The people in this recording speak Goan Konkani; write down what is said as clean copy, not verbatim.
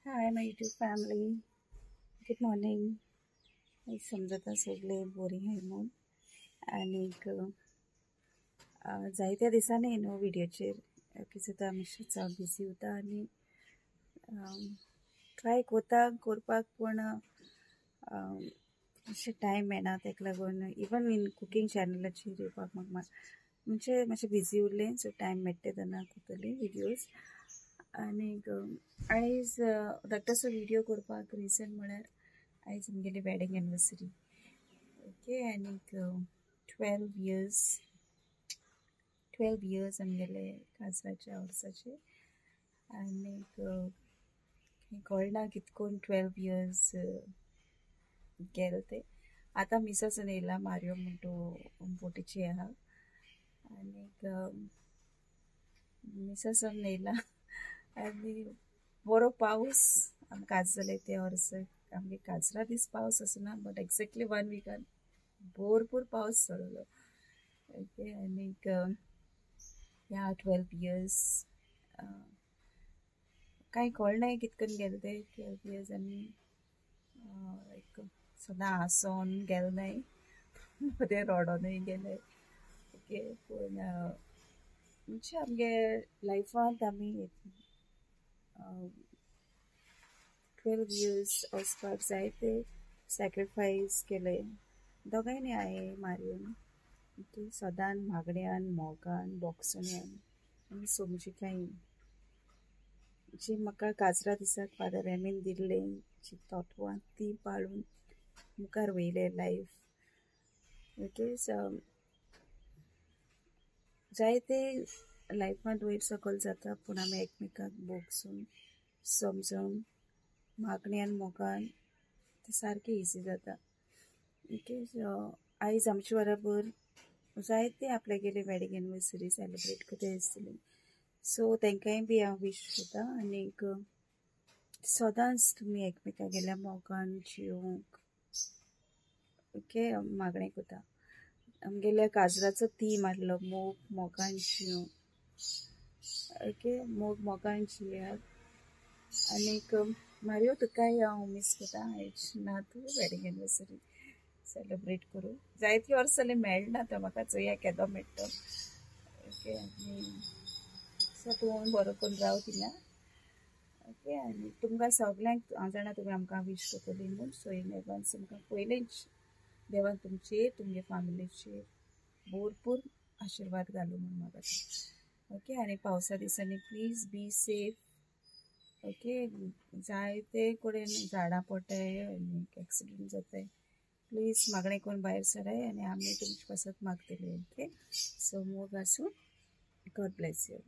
Hi my YouTube family, good morning. समजता सगळे बरी आहाय म्हूण. आनीक जायत्या दिसांनी न्हू व्हिडियोचेर कितें आमी चड बिजी उरता आनी ट्राय करता करपाक, पूण अशें टायम मेळना. ताका लागून इवन इन कुकींग चॅनलाचेर येवपाक म्हाका म्हणजे मातशें बिजी उरलें. सो टायम मेळटा तेन्ना करतली व्हिडियोज. आनीक आयज धाकटोसो व्हिडियो करपाक रिजन म्हळ्यार आयज आमगेली वेडिंग एनिवर्सरी. ओके, आनीक 12 इयर्स आमगेले काजराच्या वर्साचे. आनीक कळना कितकोन 12 इयर्स गेले ते. आतां मिसासून येयला मारियो म्हण तो बोटीची आहा. आनीक मिसासून येयला आनी बरो पावस आमकां आज जालें ते वर्स. आमगे काजरा दीस पावस आसना, बट एक्झॅक्टली वन विकान भरपूर पावस चडलो. ओके, आनीक ह्या 12 इयर्स कांय कळनाय कितकन गेले ते 12 इयर्स. आनी लायक सदां हांसोन गेले नाय, मदें रडोनूय गेले. ओके, पूण म्हणजे आमगे लायफांत आमी 12 इयर्स वचपाक जायते सॅक्रिफायस केले दोगांयनी हांवें मारियोन. ओके, सदांच मागण्यान, मोगान, भोगसण्यान आनी समजिकायेन जी म्हाका काजरा दिसाक फादर एमीन दिल्लें जी तत्वां ती पाळून मुखार वयले लायफ. ओके, सो जायते लायफांत वयर सकयल जाता, पूण आमी एकमेकाक भोगसून, समजून, मागण्यान, मोगान तें सारकें इजी जाता. ओके, सो आयज आमचे बरोबर जायते आपल्यागेले वेडिंग एनिवर्सरी सेलिब्रेट करता आसतली. सो तांकांय बी हांव वीश करता आनीक सदांच तुमी एकमेकागेल्या मोगान जिवंक. ओके, मागणें करता. आमगेल्या काजराचो थीम आहलो मोग मोगान जिवंक. ओके, मोग मोगान जियात. आनीक मारियो, तुकाय हांव मीस करता. आयज ना तूं वेडिंग एनिवर्सरी सेलिब्रेट करूं. जायतीं वर्सां जालीं मेळना तो म्हाका, चोया केदो मेळटा. ओके, आनी सो तूं बरो करून राव थिंगा. ओके, आनी तुमकां सगल्यांक हांव जाणा तुमी आमकां वीश करतली म्हूण. सो इन एडवान्स तुमकां पयलेंच देवान तुमचेर, तुमगे फामिलीचेर भरपूर आशिर्वाद घालूं म्हूण मागता. ओके, आनी पावसा दिसांनी प्लीज बी सेफ. ओके, जायते कडेन झाडां पडटाय आनी एक्सिडंट जाताय. प्लीज मागणें करून भायर सराय आनी आमी तुमचे पासत मागतली. ओके, सो मोग आसूं. God bless you.